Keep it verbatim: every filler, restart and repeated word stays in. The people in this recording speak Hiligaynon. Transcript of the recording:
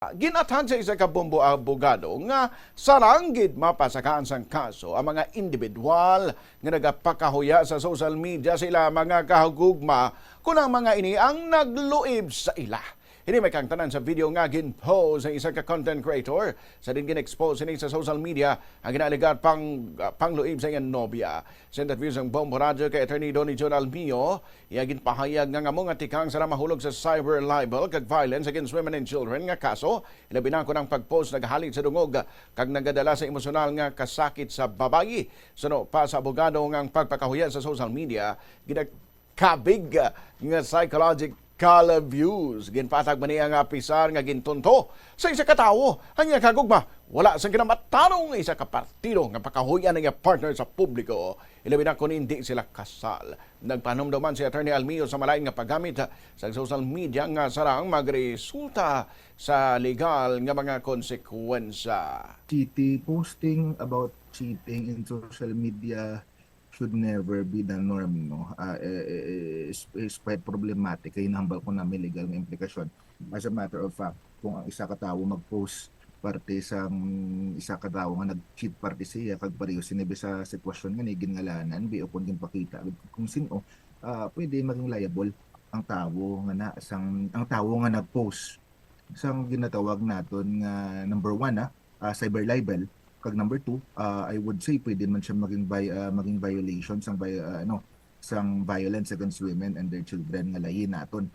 Gin-athag sa isa ka bombo abogado nga sarang gid mapasakaan sang kaso ang mga individual nga nagapakahuya sa social media sa ila mga kahugugma, kon ang mga ini ang nagluib sa ila. Hini may kaangtanan sa video nga gin-post sa isa ka content creator. Sa din gin-expose sini sa social media ang ginaalegar pang, pangluib sa iyang nobya. Sa interview sang Bombo Radyo kay Attorney Donny John Almio, iya ginpahayag nga ang amo nga tikang sa mahulog sa cyber libel kag violence against women and children nga kaso, ilabi na kon ang pag-post nagahalit sa dungog kag nagadala sa emosyonal nga kasakit sa babayi. Suno pa sa abogado nga ang pagpakahuya sa social media ginakabig nga psychological abuse. Ginpatag man niya nga apisar nga gintunto sa isa ka tawo ang iya kahugugma, wala sang kinamatarong isa ka partido nga pakahuyan ang iya partner sa publiko, ilabi na kon hindi sila kasal. Nagpahanumdom man si Attorney Almio sa malain nga paggamit sa social media nga sarang magresulta sa legal nga mga konsekwensya. Cheating, posting about cheating in social media should never be the norm, no? Ah, eh, eh, eh, is, is quite problematic. Kaya hinahambal ko na may legal nga implikasyon. As a matter of fact, kung ang isa ka tawo mag-post parte sa isa ka tawo nga nag-cheat parte siya kag pareho sini sa sitwasyon nga ni ginngalanan bi o kung ginpakita kung sino, ah, pwede maging liable ang tawo nga na sang ang tawo nga nag-post sang ginatawag naton nga number one, ah, ah, cyber libel, kag number two, ah, I would say pwede man siya maging vi- ah, maging violation sang vi- ah, ano sang violence against women and their children nga lahi naton.